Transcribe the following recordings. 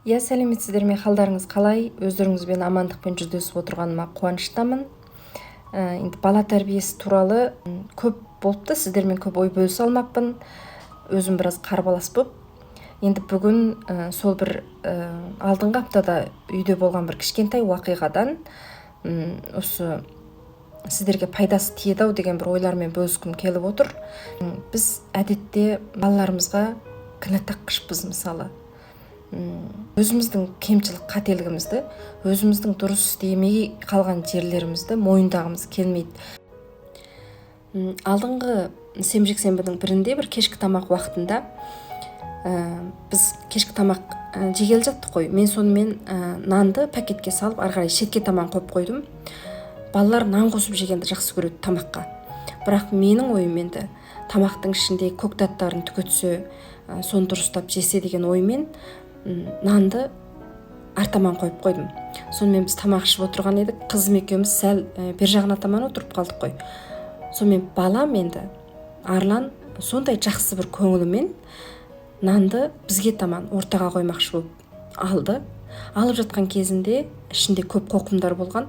Иә, сәлеметсіздер ме? Халдарыңыз қалай? Өздеріңізбен амандықпен жүздесіп отырғаныма қуаныштамын. Енді бала тәрбиесі туралы көп болыпты, сіздермен көп ой бөлісе алмаппын. Өзім біраз қарбалас боп. Енді бүгін сол бір алдыңғы аптада үйде болған бір кішкентай уақиғадан осы сіздерге пайдасы тиеді ау деген бір ойлармен бөліскім келіп отыр. Біз әдетте балаларымызға кінә таққышпыз мысалы. Өзіміздің кемшілік, қателігімізді, өзіміздің дұрыс істемей қалған жерлерімізді мойындағымыз келмейді. Алдыңғы сенбі, жексенбінің бірінде бір кешкі тамақ уақытында біз кешкі тамақ жегелі жаттық қой. Мен сонымен нанды пакетке салып, ары қарай шетке таман қойып қойдым. Балалар нан қосып жегенді жақсы көреді тамаққа. Бірақ менің ойым енді тамақтың ішінде көктаттарын түгетсе, соны дұрыстап жесе деген оймен нанды артаман қойып қойдым. Сонымен біз тамақ ішіп отырған едік, қызым екеуміз сәл бер жағына таман отырып қалдық қой. Сонымен балам енді Арлан сондай жақсы бір көңілімен нанды бізге таман ортаға қоймақшы болып алды. Алып жатқан кезінде ішінде көп қоқымдар болған,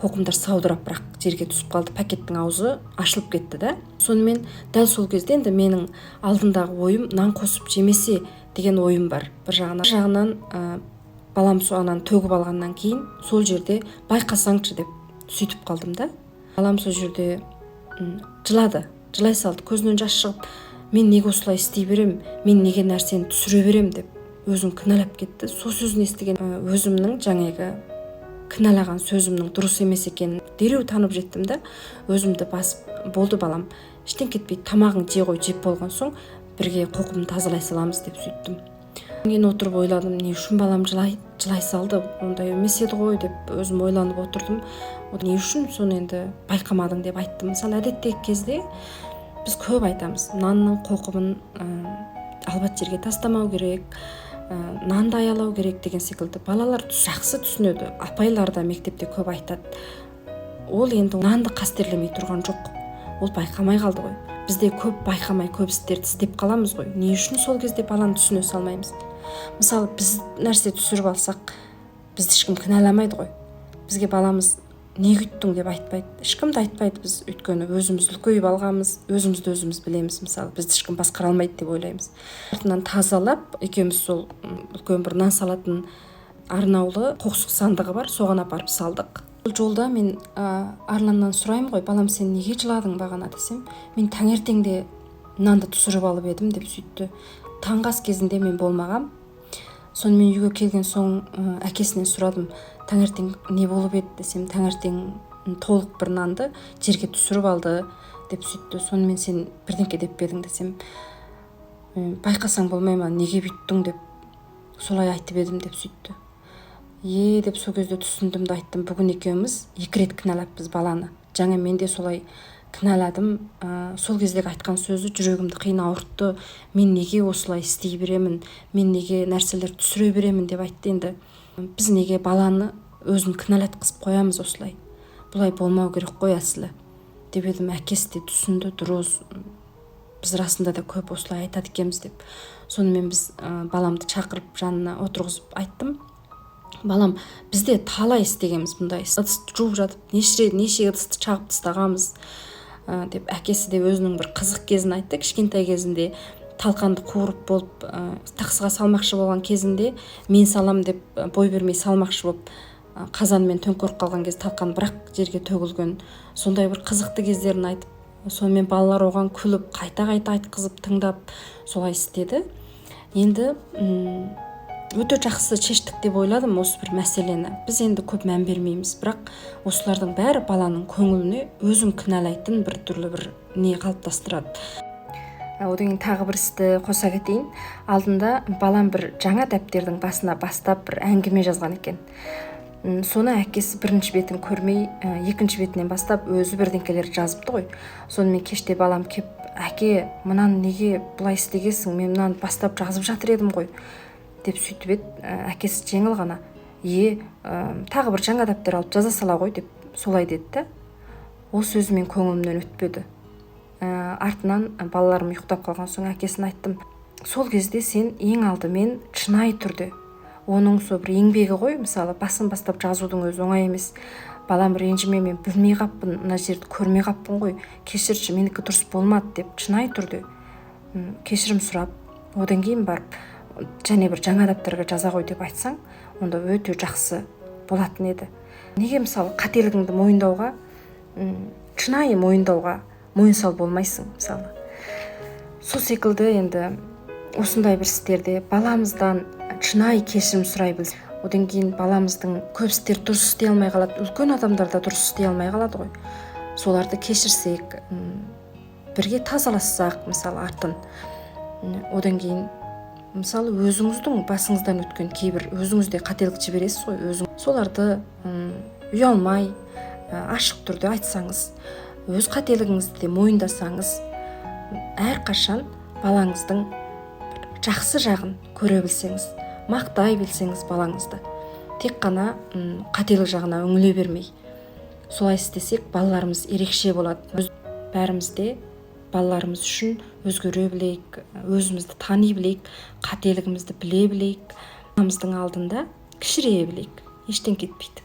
қоқымдар саудырап бірақ жерге түсіп қалды, пакеттің аузы ашылып кетті да. Сонымен дәл сол кезде енді менің алдындағы ойым нан қосып жемесе деген ойым бар бір жағынан. Бір жағынан балам сол ананы төгіп алғаннан кейін сол жерде байқасаңшы деп сөйтіп қалдым да. Балам сол жерде жылады, жылай салды, көзінен жас шығып, мен неге осылай істей берем, мен неге нәрсені түсіре берем деп өзін кінәлап кетті. Сол сөзін естіген өзімнің жаңағы кінәлаған сөзімнің дұрыс емес екенін дереу танып жеттім да, өзімді басып, болды, балам, ештеңе кетпейді, тамағыңды же ғой, жеп болған соң бірге қоқымды тазалай саламыз деп сөйттім. Кейін отырып ойладым, не үшін балам жылай салды, ондай емес еді ғой деп өзім ойланып отырдым. Не үшін соны енді байқамадың деп айттым. Мысалы, әдеттегі кезде біз көп айтамыз, нанның қоқымын албат жерге тастамау керек, нанды аялау керек деген секілді. Балалар жақсы түсінеді, апайлар да мектепте көп айтады. Ол енді нанды қастерлемей тұрған жоқ, ол байқамай қалды ғой. Бізде көп байқамай көп істерді істеп қаламыз ғой. Не үшін сол кезде баланы түсіне салмаймыз? Мысалы, біз нәрсе түсіріп алсақ, бізді ешкім кінәламайды ғой. Бізге баламыз не күйттің деп айтпайды, ешкім де айтпайды. Біз өйткені өзіміз үлкейіп алғанбыз, өзімізді өзіміз білеміз. Мысалы, бізді ешкім басқара алмайды деп ойлаймыз. Артынан тазалап екеуміз сол үлкен бір нан салатын арнаулы қоқсық сандығы бар, соған апарып салдық. Жолда мен Арланнан сұраймын ғой, балам, сен неге жыладың бағана десем, мен таңертеңде нанды түсіріп алып едім деп сөйтті. Таңғы ас кезінде мен болмағам. Сонымен үйге келген соң әкесінен сұрадым, таңертең не болып еді десем, таңертең толық бір нанды жерге түсіріп алды деп сөйтті. Сонымен сен бірдеңке деп пе едің десем, байқасаң болмай ма, неге бүйттің деп солай айтып едім деп сөйтті. Е деп сол кезде түсіндім де айттым, бүгін екеуміз екі рет кінәлаппыз баланы. Жаңа мен де солай кінәладым. Сол кездегі айтқан сөзі жүрегімді қиын ауыртты. Мен неге осылай істей беремін, мен неге нәрселер түсіре беремін деп айтты. Енді біз неге баланы өзін кінәлатқызып қоямыз осылай? Бұлай болмау керек қой әсілі деп едім, әкесі де түсінді, дұрыс, біз расында да көп осылай айтады екенбіз деп. Сонымен біз баламды шақырып, жанына отырғызып айттым, балам, бізде талай істегенбіз бұндай, ыдыс жуып жатып неше рет неше ыдысты шағып тастағанбыз деп. Әкесі де өзінің бір қызық кезін айтты. Кішкентай кезінде талқанды қуырып болып, тақсыға салмақшы болған кезінде, мен салам деп бой бермей салмақшы болып, қазанмен төңкеріп қалған кезде талқан бірақ жерге төгілген, сондай бір қызықты кездерін айтып, сонымен балалар оған күліп, қайта қайта айтқызып, тыңдап солай істеді. Енді өте жақсы шештік деп ойладым осы бір мәселені. Біз енді көп мән бермейміз, бірақ осылардың бәрі баланың көңіліне өзін кінәлайтын бір түрлі бір не қалыптастырады. Одан кейін тағы бір істі қоса кетейін. Алдында балам бір жаңа дәптердің басына бастап бір әңгіме жазған екен. Соны әкесі бірінші бетін көрмей, екінші бетінен бастап өзі бірдеңкелер жазыпты ғой. Сонымен кеште балам кеп, әке, мынаны неге бұлай істегенсің, мен мынаны бастап жазып жатыр едім ғой деп сөйтіп еді. Әкесі жеңіл ғана, е, тағы бір жаңа дәптер алып жаза сала ғой деп солай деді да. Ол сөзі мен көңілімнен өтпеді. Артынан балаларым ұйықтап қалған соң әкесіне айттым, сол кезде сен ең алдымен шынайы түрде Оның сол бір еңбегі ғой, мысалы, басын бастап жазудың өзі оңай емес. «Балам, ренжіме, мен білмей қаппын, мына жерді көрмей қаппын ғой, кешірші, менікі дұрыс болмады», – деп шынайы түрде кешірім сұрап, одан кейін барып және бір жаңа дәптерге жаза ғой деп айтсаң, онда өте жақсы болатын еді. Неге, мысалы, қателігіңді мойындауға, шынайы мойындауға мойынсал болмайсың? Мысалы, сол секілді енді осындай бір істерде баламыздан шынайы кешірім сұрай білсек, одан кейін баламыздың көп істер дұрыс істей алмай қалады, үлкен адамдар да дұрыс істей алмай қалады ғой, соларды кешірсек, бірге тазалассақ, мысалы, артын. Одан кейін, мысалы, өзіңіздің басыңыздан өткен кейбір, өзіңіз де қателік жібересіз ғой өзің, соларды ұялмай, ашық түрде айтсаңыз, өз қателігіңізді де мойындасаңыз, әрқашан балаңыздың жақсы жағын көре білсеңіз, мақтай білсеңіз балаңызды, тек қана қателік жағына үңіле бермей, солай істесек, балаларымыз ерекше болады. Біз бәріміз де балаларымыз үшін өзгере білейік, өзімізді тани білейік, қателігімізді біле білейік, баламыздың алдында кішірейе білейік, ештеңе кетпейді.